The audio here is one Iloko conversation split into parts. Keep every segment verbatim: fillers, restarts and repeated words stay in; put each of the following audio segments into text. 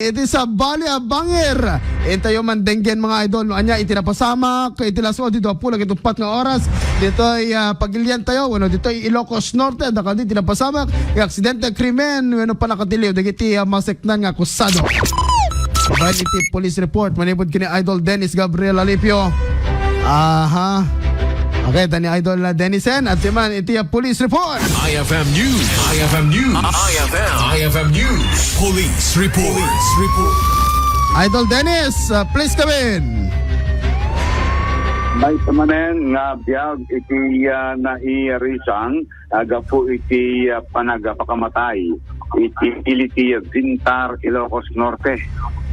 Iti sa Bali a Bangir. Intayo man denggen, mga idol. No ania iti napasamak, iti las uno, ditoy apula ket uppat nga oras. Ditoy, ah, Pagilian tayo, wenno ditoy Ilocos Norte. Adda kadi iti napasamak, nga aksidente, krimen, wenno pannakatiliw dagiti, ah, maseknan nga akusado. Babaen iti police report, manipud ken ni Idol Dennis Gabriel Alipio. Aha. Okay, ta ni Idol na Dennison, adtoy man iti, ah, police report. I F M News. I F M News. I F M. I F M News. Police report. Police report. Idol Dennis, ah, please come in. Maysa manen nga biag iti, ah, nairisang, ah, gapu iti, ah, panagpakamatay iti ili ti Vintar, Ilocos Norte.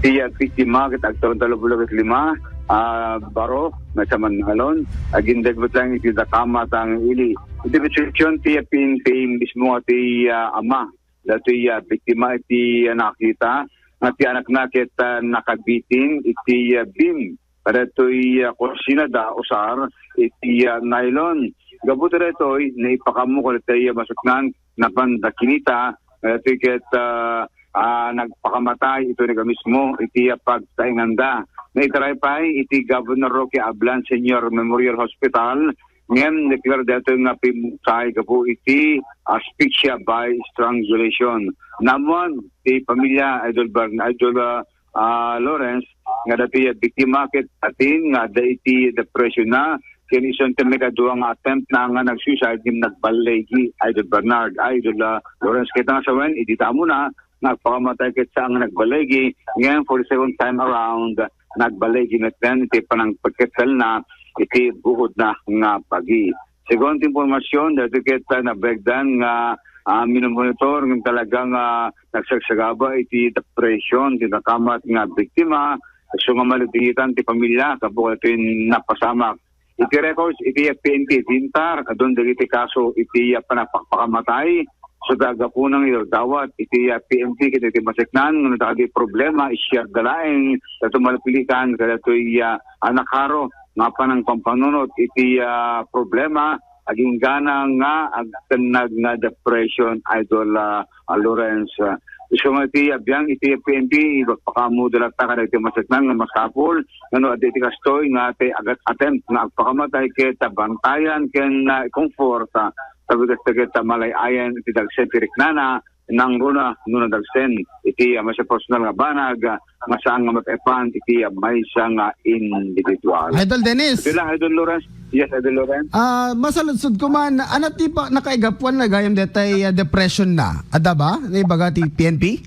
Ti, ah, biktima ket agtawen tallo puluh ket lima, ah, baro, maysa man nga aldaw, agindeg met laeng iti dakama ta nga ili. Iti deskripsyon ti P N P mismo nga ti, ah, ama datoy, ah, biktima iti, ah, nakita nga ti anakna ket, ah, nakabitin iti, ah, beam kadatoy, ah, kusina da usar iti, ah, nylon. Gapu daytoy, naipakaammo kadatoy, ah, maseknan, napan da kinita, kadatoy ket, ah, ah, nagpakamatay itoy nga mismo iti, ah, pagtaenganda. Naitaray pay iti Governor Roque Ablan Senior Memorial Hospital, ngem declare daytoy nga pimutay gapu iti asphyxia by strangulation. Naammuan ti pamilya, Idol Bern-, Idol, ah, ah, Lawrence, nga datoy a biktima ket atin nga adda iti depression na, ken isu ti maikadua nga attempt na nga nag-suicide ngem nagballigi, Idol Bernard, Idol, ah, Lawrence, ket nga sawen, idi ta ammona nga agpakamatay ket saan nga nagballigi, ngem for the second time around, nagballigi met laeng iti panangpakittelna iti bukodna nga bagi. Segun ti impormasyon, daytoy ket, ah, nabayagan nga, ah, minomonitor ngem talaga nga nagsagsagaba iti depression ti nakamat nga biktima, isu nga malibingitan ti pamilya gapu kadatoy napasamak. Iti records iti P N P Vintar, adun dagiti kaso iti, ah, panagpakpakamatay. So, gagapuna nga idawat iti, ah, P N P ket iti maseknan, no dagiti problema, i-share da laeng, daytoy malipilikan, kadatoy, ah, a nakaro nga panangpampanunot iti, ah, problema, agingga na nga agtennag nga depression, Idol, ah, ah, Lawrence. Ah, isu nga iti biag iti P N P, ipakaammo da latta kadagiti maseknan nga masapul, ngano adda iti kastoy nga ti agat-, attempt nga agpakamatay ket bantayan ken, ah, comfort, ah, tapno kasta ket, ah, malay-ayan iti dagsen ti riknana, nangruna no nadagsen iti, ah, maysa personal nga banag, ah, nga saan nga maipapan iti, ah, maysa nga individual. Idol Dennis. Ito lang, Idol Lawrence. Yes, Idol Lawrence. Ah, masaludsod ko man, ano ti pa-, nakaigapuan na gayam detay, ah, depression na? Adda ba? Naibaga ti P N P?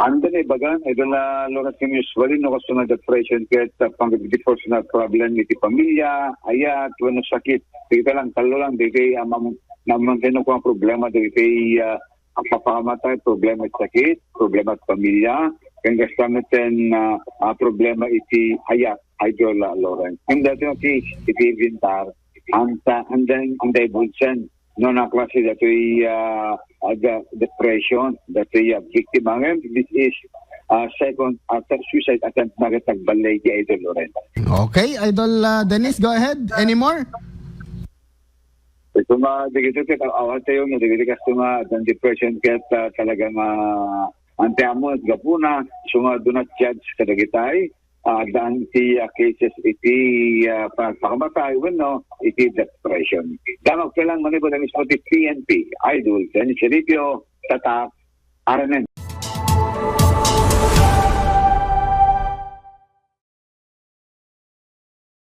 Anda na ibagan, Idol, ah, Lawrence, nga usually, no, kasto nga depression ket, ah, pang-, di personal problem iti pamilya, ayat, wenno sakit. Dagita lang, tallo lang, dagiti, ah, mam-, naammoan tayo no, kung ang problema, dagiti, ah, agpakamatay, problema iti sakit, problema iti pamilya, ken kasta met ten, ah, ah, problema iti ayat, Idol, ah, Lawrence. Ngem daytoy nga case, iti Vintar, anta, anda, anda ibulsen, no, na klase daytoy, ah, ah, de-, depression, daytoy, ah, biktima. Ngem, this is, ah, second, ah, suicide attempt na ket nagballigi, Idol Lawrence. Okay, Idol, ah, Dennis, go ahead. Any more? Ito nga, dagiti ket, ah, awan tayo, no, dagiti kasto nga, addan depression ket, ah, talaga nga, antiamo, gapuna, so nga, do not judge kadagitay. Ah, addan ti, ah, cases iti, ah, pagpakamatay, wenno, iti depression. Damag ka lang manipud ang mismo ti P N P, Idol, Dennis Seripio, Tatak, R M N.